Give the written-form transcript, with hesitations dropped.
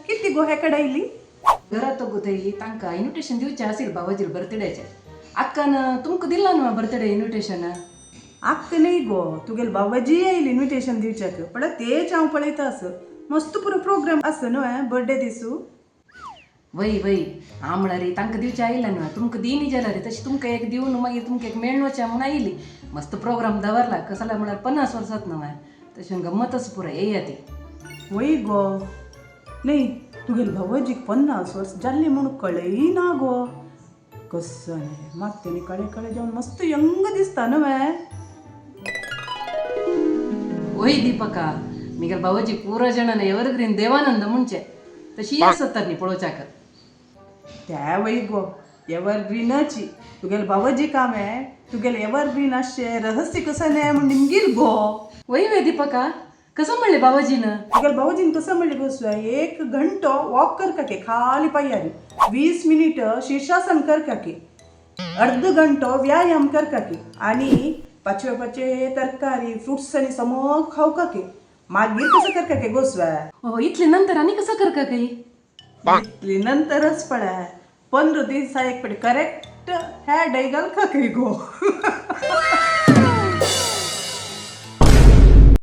किती गो हेकडे आयली? घरात गो थंय तांकां इन्विटेशन दिवचें आसील बाबाजील बर्थडेचें. आक्कान तुमकां दिलां न्हू बर्थडे इन्विटेशन? आक्क न्ही गो, तुगेल बाबाजी आयली इन्विटेशन दिवच्याक. पण तेच हांव पळयता आस, मस्त पुरो प्रोग्राम आसा न्हू बर्थडे दिसू. वय वय, हांव म्हळ्यार तांकां दिवचें आयलें न्हू, तुमकां दिनी जाल्यार तशें तुमकां एक दिवन मागीर तुमकां एक मेळून वचचें म्हूण आयली. मस्त प्रोग्राम दवरला, कसला म्हळ्यार 50 वर्सात न्हू, तशें गम्मतच पुरो येया ती. वय गो, न्ही तुगेल भावजीक 50 वर्स जाल्ली म्हूण कळय ना गो. कसो न्ही मात तेणी कळे कळे जावन मस्त यंग दिसता न्हू. वय दीपका, मिगेल बाबाजी पुरो जणान एवरग्रीन देवानंद म्हणचे तशी आसत न्ही पळोवच्याक. त्या वय गो, एवरग्रीनाची तुगेल बाबाजी काम आहे. तुगेल एवरग्रीन अशें रहस्य कसं न्हय म्हूण निमगील गो. वय वे दीपका, कसं म्हणलें बाबाजीनं? तुगेल बाबाजीन कसं म्हणलें गोसू, एक घंटो वॉक करकाके खाली पायारी, 20 मिनिट शीर्षासन करकाके, अर्ध घंटो व्यायाम करकाके आणि पाचवे पाचवे तरकारी फ्रुट्स आणि समोर खावकाके. मागीर कसं करकाके गोसव्या. हो, इतले नंतर आनी कसं करका काही? इतली नंतरच पळय 15 दिसा एक पडे करेक्ट ह्या डैगाल खाके गो.